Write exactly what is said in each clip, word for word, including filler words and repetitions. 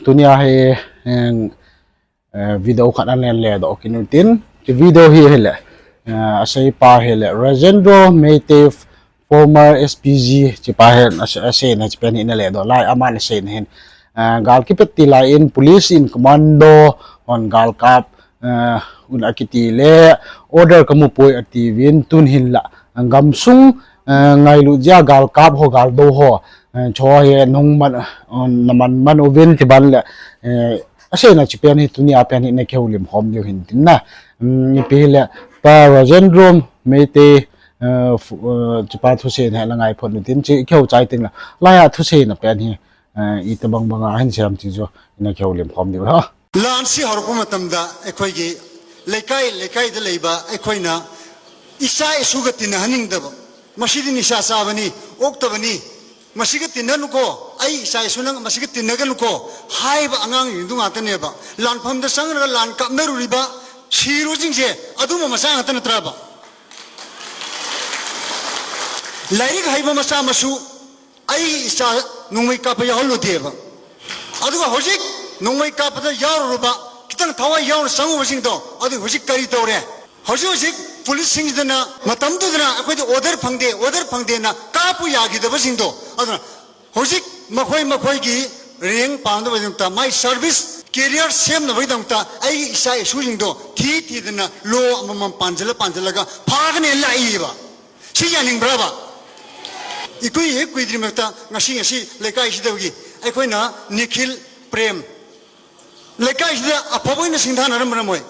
Tunia hi, eh, eh, video khat ahin ledoh kit u hitin. Hiche video hi ahile, eh, aseipa ahile Rajendra Meitei, former S P G, hichepa hin asei, aseina hichepen hi ina ledoh lai, aman aseina hin, eh, gal kipat til lai in police in commando hon galkap, eh, un akiti le order kamu poi atiuvin, tun hinla gamsung, eh, ngailut jeh a galkap ho, galdou ho, eh, chu hi nahung man, eh, naman man uvin tiban le, eh, aseina hichepen hi tunia pen hi ina kihoulim khom diu hitin na. Um, ipi hile, Pa Rajendra Meitei, eh, fu-, eh, hichepa thuseina hi la ngai phot u hitin, hiche kihou chai teng le, laiya thuseina pen hi, eh, itobang banga ahin sei ham ti chu ina kihoulim khom diu ha. ꯂꯥꯟꯁꯤ ꯍꯧꯔꯛꯄ ꯃꯇꯝꯗ ꯑꯩꯈꯣꯏꯒꯤ ꯂꯩꯀꯥꯏ ꯂꯩꯀꯥꯏꯗ ꯂꯩꯕ ꯑꯩꯈꯣꯏꯅ ꯏꯆꯥ ꯏꯁꯨꯒ ꯇꯤꯟꯅꯍꯟꯅꯤꯡꯗꯕ, ꯃꯁꯤꯗꯤ ꯅꯤꯁꯥ ꯆꯥꯕꯅꯤ, ꯑꯣꯛꯇꯕꯅꯤ, ꯃꯁꯤꯒ ꯇꯤꯟꯅꯅꯨꯀꯣ, ꯑꯩ ꯏꯆꯥ ꯏꯁꯨ ꯅꯪ ꯃꯁꯤꯒ ꯇꯤꯟꯅꯒꯅꯨꯀꯣ ꯍꯥꯏꯕ ꯑꯉꯥꯡꯁꯤꯡꯗꯨ ꯉꯥꯛꯇꯅꯦꯕ꯫ ꯂꯥꯟꯐꯝꯗ ꯆꯪꯈ꯭ꯔꯒ ꯂꯥꯟ ꯀꯥꯞꯅꯔꯨꯔꯤꯕ, ꯁꯤꯔꯨꯁꯤꯡꯁꯦ ꯑꯗꯨꯝꯕ ꯃꯆꯥ ꯉꯥꯛꯇ ꯅꯠꯇ꯭ꯔꯕ? ꯂꯥꯏꯔꯤꯛ ꯍꯩꯕ ꯃꯆꯥ ꯃꯁꯨ ꯑꯩꯒꯤ ꯏꯆꯥ ꯅꯣꯡꯃꯩ ꯀꯥꯞꯄ ꯌꯥꯎꯍꯜꯂꯨꯗꯦꯕ꯫ ꯑꯗꯨꯒ ꯍꯧꯖꯤꯛ ꯅꯣꯡꯃꯩ ꯀꯥꯞꯄꯗ ꯌꯥꯎꯔꯨꯔꯕ, ꯈꯤꯇꯪ ꯊꯋꯥꯏ ꯌꯥꯎꯅ ꯆꯪꯉꯨꯕꯁꯤꯡꯗꯣ, ꯑꯗꯨ ꯍꯧꯖꯤꯛ ꯀꯔꯤ ꯇꯧꯔꯦ? ꯍꯧꯖꯤꯛ ꯍꯧꯖꯤꯛ ꯄꯨꯂꯤꯁꯁꯤꯡꯁꯤꯗꯅ ꯃꯇꯝꯗꯨꯗꯅ ꯑꯩꯈꯣꯏꯗ order ꯐꯪꯗꯦ, order ꯐꯪꯗꯦꯅ ꯀꯥꯞꯄꯨ ꯌꯥꯈꯤꯗꯕꯁꯤꯡꯗꯣ, ꯑꯗꯨꯅ ꯍꯧꯖꯤꯛ ꯃꯈꯣꯏ ꯃꯈꯣꯏꯒꯤ rank ꯄꯥꯝꯅꯕꯒꯤꯗꯃꯛꯇ, ꯃꯥꯏ service career ꯁꯦꯝꯅꯕꯒꯤꯗꯃꯛꯇ ꯑꯩꯒꯤ ꯏꯆꯥ ꯏꯁꯨꯁꯤꯡꯗꯣ ꯊꯤ ꯊꯤꯗꯅ law ꯑꯃꯃꯝ ꯄꯥꯟꯁꯤꯜꯂ ꯄꯥꯟꯁꯤꯜꯂꯒ ꯐꯥꯒꯅꯦꯅ ꯂꯥꯛꯏꯕ꯫ ꯁꯤ ꯌꯥꯅꯤꯡꯕ꯭ꯔꯕ? ꯏꯀꯨꯏ ꯍꯦꯛ ꯀꯨꯏꯗ꯭ꯔꯤꯃꯛꯇ ꯉꯁꯤ, ꯉꯁꯤ ꯂꯩꯀꯥꯏꯁꯤꯗꯒꯤ ꯑꯩꯈꯣꯏꯅ ꯅꯤꯈꯤꯜ, ꯄ꯭ꯔꯦꯝ, ꯂꯩꯀꯥꯏꯁꯤꯗ ꯑꯐꯕ ꯑꯣꯏꯅ ꯁꯤꯡꯊꯥꯅꯔꯝꯕꯅ ꯃꯣꯏ,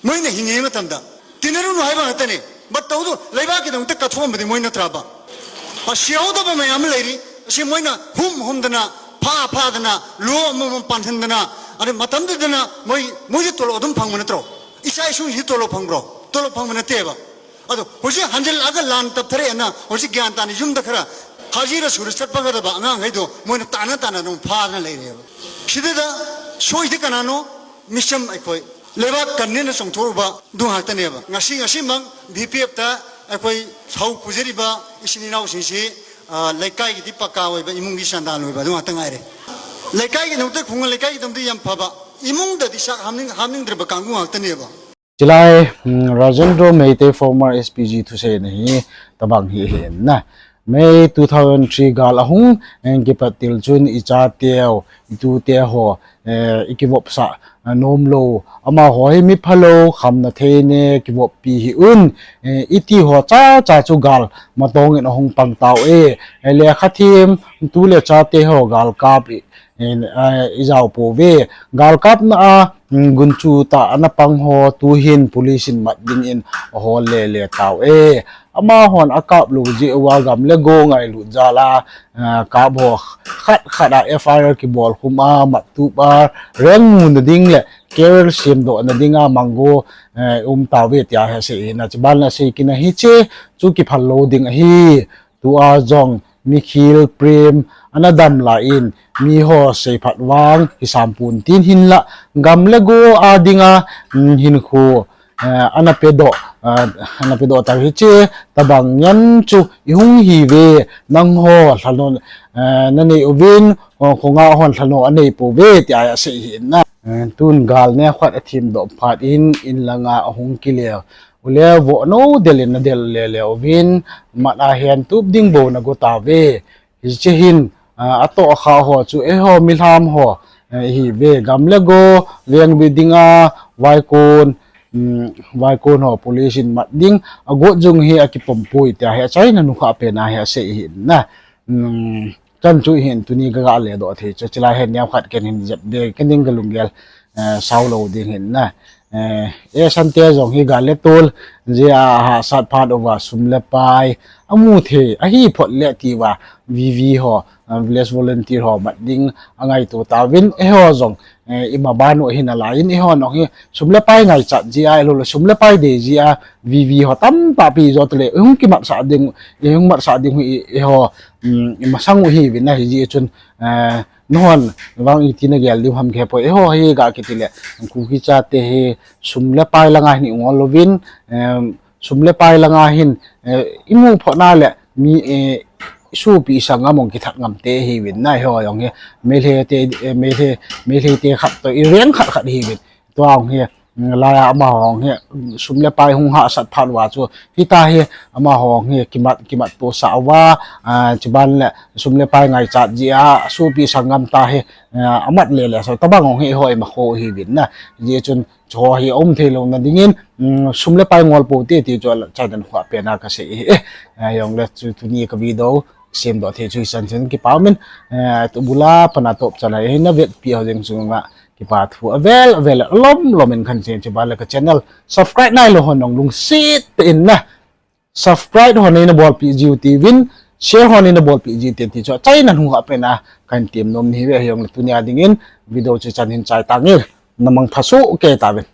ꯃꯣꯏꯅ ꯍꯤꯡꯉꯤꯉꯩ ꯃꯇꯝꯗ ꯇꯤꯟꯅꯔꯨꯅꯨ ꯍꯥꯏꯕ ꯉꯥꯛꯇꯅꯤ꯫ But ꯇꯧꯗꯣ ꯂꯩꯕꯥꯛꯀꯤꯗꯃꯛꯇ ꯀꯠꯊꯣꯛꯑꯝꯕꯗꯤ ꯃꯣꯏ ꯅꯠꯇ꯭ꯔꯕ? ꯑ, ꯁꯤꯍꯧꯗꯕ ꯃꯌꯥꯝ ꯑꯃ ꯂꯩꯔꯤ꯫ ꯑꯁꯤ ꯃꯣꯏꯅ ꯍꯨꯝ ꯍꯨꯝꯗꯅ, ꯐꯥ ꯐꯥꯗꯅ, law ꯑꯃꯃꯝ ꯄꯥꯟꯁꯤꯟꯗꯅ, ꯑꯗꯩ ꯃꯇꯝꯗꯨꯗꯅ ꯃꯣꯏ, ꯃꯣꯏꯗꯤ ꯇꯣꯂꯣꯞ ꯑꯗꯨꯝ ꯐꯪꯕ ꯅꯠꯇ꯭ꯔꯣ? ꯏꯆꯥ ꯏꯁꯨꯁꯤꯡꯁꯤ ꯇꯣꯂꯣꯞ ꯐꯪꯕ꯭ꯔꯣ? ꯇꯣꯂꯣꯞ ꯐꯪꯕ ꯅꯠꯇꯦꯕ꯫ ꯑꯗꯣ ꯍꯧꯖꯤꯛ ꯍꯟꯖꯤꯜꯂꯛꯑꯒ ꯂꯥꯟ ꯇꯞꯊꯔꯛꯑꯦꯅ ꯍꯧꯖꯤꯛ ꯒ꯭ꯌꯥꯟ ꯇꯥꯅ ꯌꯨꯝꯗ ꯈꯔ ꯍꯥꯖꯤꯔ ꯁꯨꯔ ꯆꯠꯄꯒꯗꯕ ꯑꯉꯥꯡꯈꯩꯗꯣ ꯃꯣꯏꯅ ꯇꯥꯅ ꯇꯥꯅ ꯑꯗꯨꯝ ꯐꯥꯗꯅ ꯂꯩꯔꯦꯕ꯫ ꯁꯤꯗꯩꯗ ꯁꯣꯏꯗꯤ ꯀꯅꯥꯅꯣ? ꯃꯤꯆꯝ ꯑꯩꯈꯣꯏ ꯂꯩꯕꯥꯛ ꯀꯟꯅꯦꯅ ꯆꯣꯡꯊꯣꯛꯎꯕ ꯑꯗꯨ ꯉꯥꯛꯇꯅꯦꯕ꯫ ꯉꯁꯤ, ꯉꯁꯤꯃꯛ ꯚꯤ ꯄꯤ ꯑꯦꯐꯇ ꯑꯩꯈꯣꯏ ꯍꯧ ꯄꯨꯖꯔꯤꯕ ꯏꯆꯤꯟ ꯏꯅꯥꯎꯁꯤꯡꯁꯤ, ꯑ, ꯂꯩꯀꯥꯏꯒꯤꯗꯤ ꯄꯛꯀꯥ ꯑꯣꯏꯕ, ꯏꯃꯨꯡꯒꯤ ꯆꯟꯗꯥꯟ ꯑꯣꯏꯕ ꯑꯗꯨ ꯉꯥꯛꯇ ꯉꯥꯏꯔꯦ꯫ ꯂꯩꯀꯥꯏꯒꯤꯗꯃꯛꯇ, ꯈꯨꯡꯒꯪ ꯂꯩꯀꯥꯏꯒꯤꯗꯃꯛꯇ ꯌꯥꯝ ꯐꯕ, ꯏꯃꯨꯡꯗꯗꯤ ꯆꯥꯛ ꯍꯥꯞꯅꯤꯡ-, ꯍꯥꯞꯅꯤꯡꯗ꯭ꯔꯕ ꯀꯥꯡꯕꯨ ꯉꯥꯛꯇꯅꯦꯕ꯫ Chulai, um, Rajendra Meitei, former S P G, thuseina hi tabang hi ahin na. May two thousand three gal ahung, eh, kipat til chun ichateu, itute ho, eh, ikivopsah, eh, nomlou. Amaho hi miphalou, khamna theina kivoppi hih un, eh, iti ho chacha chu gal matongin ahung pang tauve. Eh, lekha them, tu le chate ho galkap i, in, a, ijao pouve. Galkapna a, mm, gunchu tah ana pang ho tuhin police in mat dingin ahol lele tauve. Amahon akap lou jeh uva gam le go ngailut jal a, a, kap ho khat khat a F I R kibol khum a, mat tup a, reng muna ding le career semdohna dinga manggo, eh, um tauve tia hi asei in, achuban a sei kit na hiche chu kiphal lou ding ahi. Tua jong Nikhil Prem ana dam lai in, miho seiphat vang hisam pon tin hinlah, gam le go a dinga, mm, hinkho, eh, ana pedoh, eh, ana pedoh tau hiche, tabang ngen chu ihung hiuve, nangho lhano, eh, nanei uvin, oh, khonga hon lhano anei pouve, tia asei ahin na. Eh, tun gal neokhat athim doh phat in, in langa ahung kile u le, vohnou del in nadel lele uvin, mat a hen tup ding bou nago tauve. Hiche hin, a, atoh kha ho chu eiho milham ho, eh, ihiuve, gam le go veng bi dinga, vaikon, um, vaikon ho police in mat ding agot jong hi akipom poi tia hi achaina nukha pen a hi asei ahin na. Um, Chan chu hin tuni kaga ledoh thei chu, chulai hin neokhat ken hin jep be, ken ding kalunggel, eh, sao lou ding ahin na. Eh, eh, Sante jong hi gal le tol, jeh a hahsat phat uva sum le pai amu thei ahi phot le tiuva, V V ho, eh, Village Volunteer ho mat ding angaito tauvin, eiho jong, eh, ima ban u ahin alai in, eiho jong hi sum le pai ngaichat jeh a, ahilou le sum le pai dei jeh a, V V ho tamtah pi jo tale, ihung kimatsah ding, ihung matsah ding u i, eiho, um, imasang u ihiuvin na, hijeh chun, eh, nahon vang iti nagel diu ham kihepoi, eiho hi ga kiti le, Kuki chate hi sum le pai langa hin ingol louvin, em, sum le pai langa hin, eh, imu phot na le, mi, eh, sopi sanggam hung kithat ngam te hiuvin na, hiho jong hi Meitei te, eh, Meitei, Meitei te khat toh i reng khat khat hiuvin. Tua jong hi, mm, laiya amaho jong hi, mm, sum le pai hung hahsat phat uva chu, hitia hi amaho jong hi kimat, kimat to sah uva, ah, chuban le sum le pai ngaichat jeh a, sopi sanggam ta hi, ah, amat le le so, tobang jong hi eiho ima kho hiuvin na. Hijeh chun, chuho hi aum thei louna dingin, um, sum le pai ngol pou te ti chu channel khuh a pena kasei ahi. Eh, ahijongle chu tuni ka video semdoh thei chu hichan chun kipa umin, eh, tubul a pat a topchan a hi na vetpi ho jeng chunga kipa thu avel, avel, alom, lom in kahin sei, chuban le ka channel subscribe nailou hon jong lungset tah in na subscribe ho nei na bolpeh jiu tin, share ho nei na bolpeh jiu tin ti chu achaina hung kah pen a kahin tem nom ahi ve. Ahijongle tunia dingin video chu hichan hin chai tange, na mangpha soh kei tauvin.